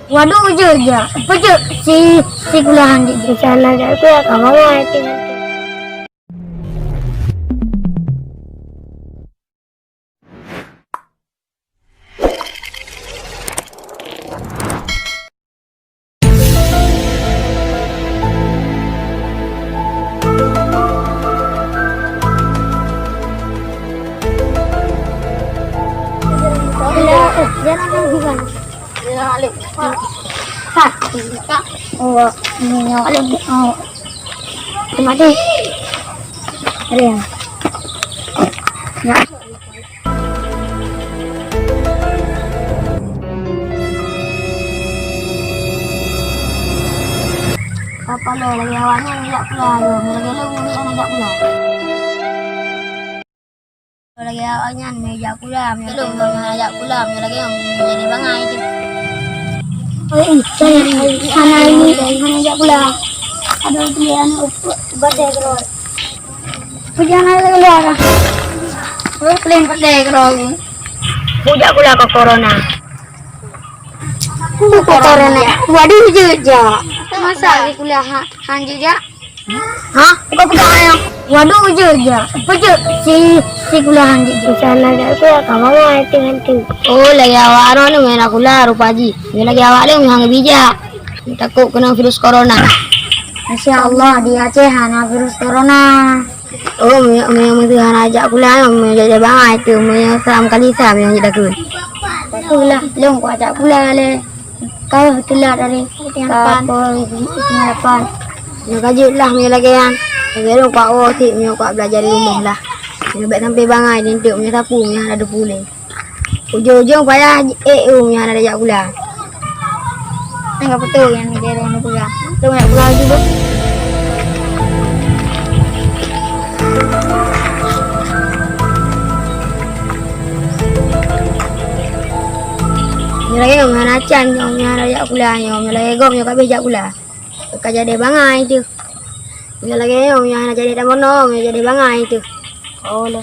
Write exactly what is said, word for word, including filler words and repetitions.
Waduh, jeuet jak. Peue jeuet si, si kulah han jeuet. Insya Allah, jak kulah ka bangai. Oh, ini nyawa lagi. Oh. Mati. Ada yang. Ya. Apa lo lagi awaknya ngajak pula lo, lagi lo ngajak pula. Lagi awaknya ngajak pula, lagi ngajak pula, lagi yang jadi bangai tu. Oh, ini sana ini ngajak pula. Ada pilihan ubat deh kalau. Peujana keuluar. Weh, peulén peudeh keudroe. Peujak kulah keu corona. Keu corona. Waduh, jeuet jak. Masa lagi kuliah ha-, han jeuet jak? Hah? Kau peugah ayah. Waduh, jeuet jak. Peue jeuet si, si kuliah han jeuet jak? Insya Allah, jak kuliah ka bangai hantu-hantu. Oh, lagi awak aroe ni meunan kuliah rupa jih. Nyoe lagi awak lé meuhan bijak. Takot kena virus corona. Insya Allah di Aceh hana virus corona. Oh, meunyoe, meunyoe, meunyoe hana jak kuliah, meunyoe jak, jak bangai tu, meunyoe sam kali sam nyang jidakui. Itulah, lôn kuajak kuliah lé. Kau itulah dari tingkat lapan. Tingkat lapan. Nyoe ka jeuet lah meunyoe lagèe nyan. Lagèe lôn kuat woe cit meunyoe kuat belajar di rumoh lah. Meunyoe bèk sampai bangai di enteuk meunyoe sapeue meunyoe hana deuh puléh. Ujong-ujong payah, eh, oh, meunyoe hana tajak kuliah. Nyan ka beutôi nyan, dia orang nak kuliah. Tu nak kuliah juga. Nyoe lagèe nyoe, hana can nyoe, hana jak kuliah nyoe. Nyoe lagèe gob nyoe ka habéh jak kuliah. Ka jadi bangai tu. Nyoe lagèe nyoe, hana jadi tamono, nyoe jadi bangai tu. Oh, leh.